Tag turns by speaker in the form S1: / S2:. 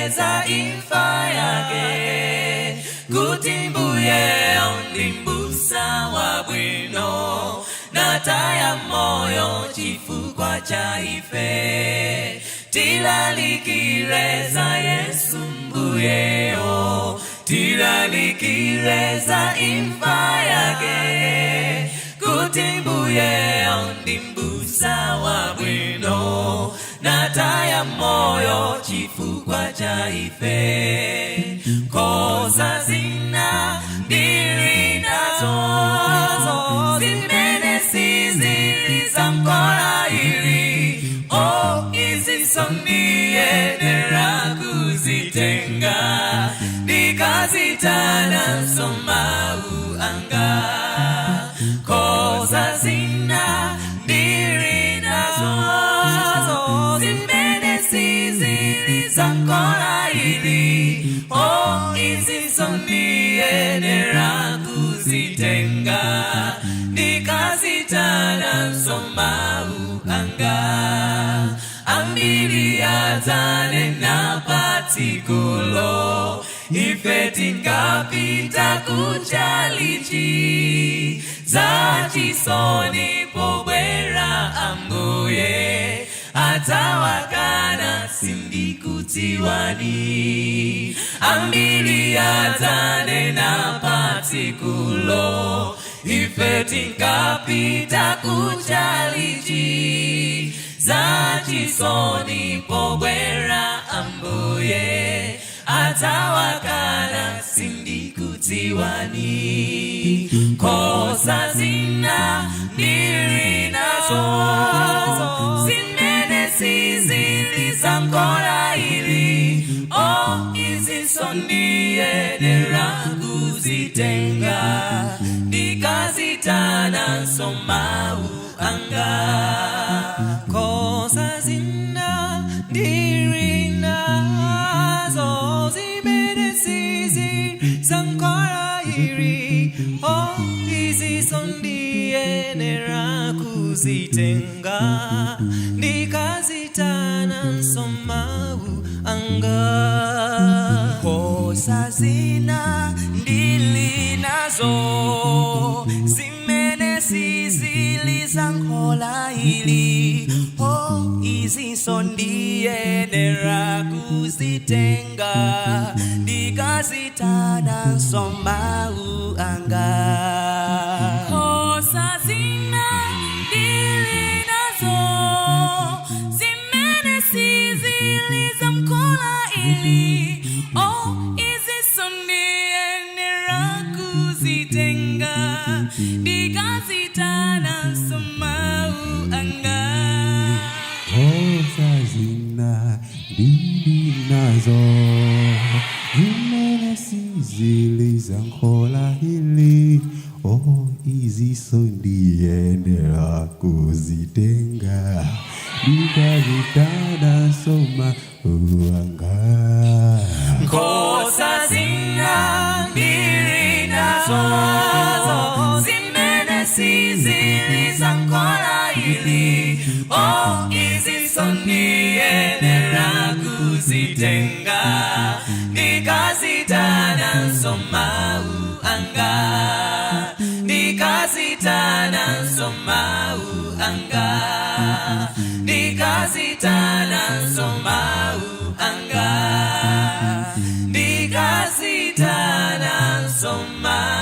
S1: Tilalikire za imfa yake, kuti mbuyeyo ndi mbusa wabwino, nataya moyo chifukwa cha ife. Tilalikire za Yesu mbuyeyo, tilalikire za imfa yake, kuti mbuyeyo ndi mbusa wabwino, nataya moyo chifukwa cha ife. Nkhosa zina ndili nazo zimene sizili za mkola ili, o izinso ndiyenera kuzitenga, ndikaziitananso mawu anga. Nkhosa zina ndili nazo zimene sizili za mkola ili, o izinso ndiyenera kuzitenga, ndikaziitananso mawu anga. Ambiri adzanena patsikulo, ife tinkapita kuchalichi. Zachisoni pobwera ambuye, adzawakana, sindikudziwani. Ambiri adzanena patsikulo, ife tinkapita kuchalichi. Zachisoni pobwera ambuye, adzawakana, sindikudziwani. Nkhosa zina ndili nazo zimene sizili za mkola ili, o izinso ndiyenera kuzitenga, ndikaziitananso mawu anga.
S2: Nkhosa zina ndili nazo zimene sizili za mkola ili, o izinso ndiyenera kuzitenga, ndikaziitananso mawu anga.
S3: Nkhosa zina ndili nazo zimene sizili za nkhola ili, o izinso ndiyenera kuzitenga, ndikaziitananso mawu anga.
S4: Nkhosa zina ndili nazo zimene sizili za mkola ili, o izinso ndiyenera kuzitenga, ndikaziitananso mawu anga.
S5: Nkhosa zina ndili nazo zimene sizili za nkhola ili, o izinso ndiyenera kuzitenga, ndikaziitananso mawu anga.
S1: Nkhosa zina ndili nazo zimene sizili za mkola ili, o izinso ndiyenera kuzitenga, ndikaziitananso mawu anga, ndikaziitananso mawu anga, ndikaziitananso mawu anga, ndikaziitananso mawu.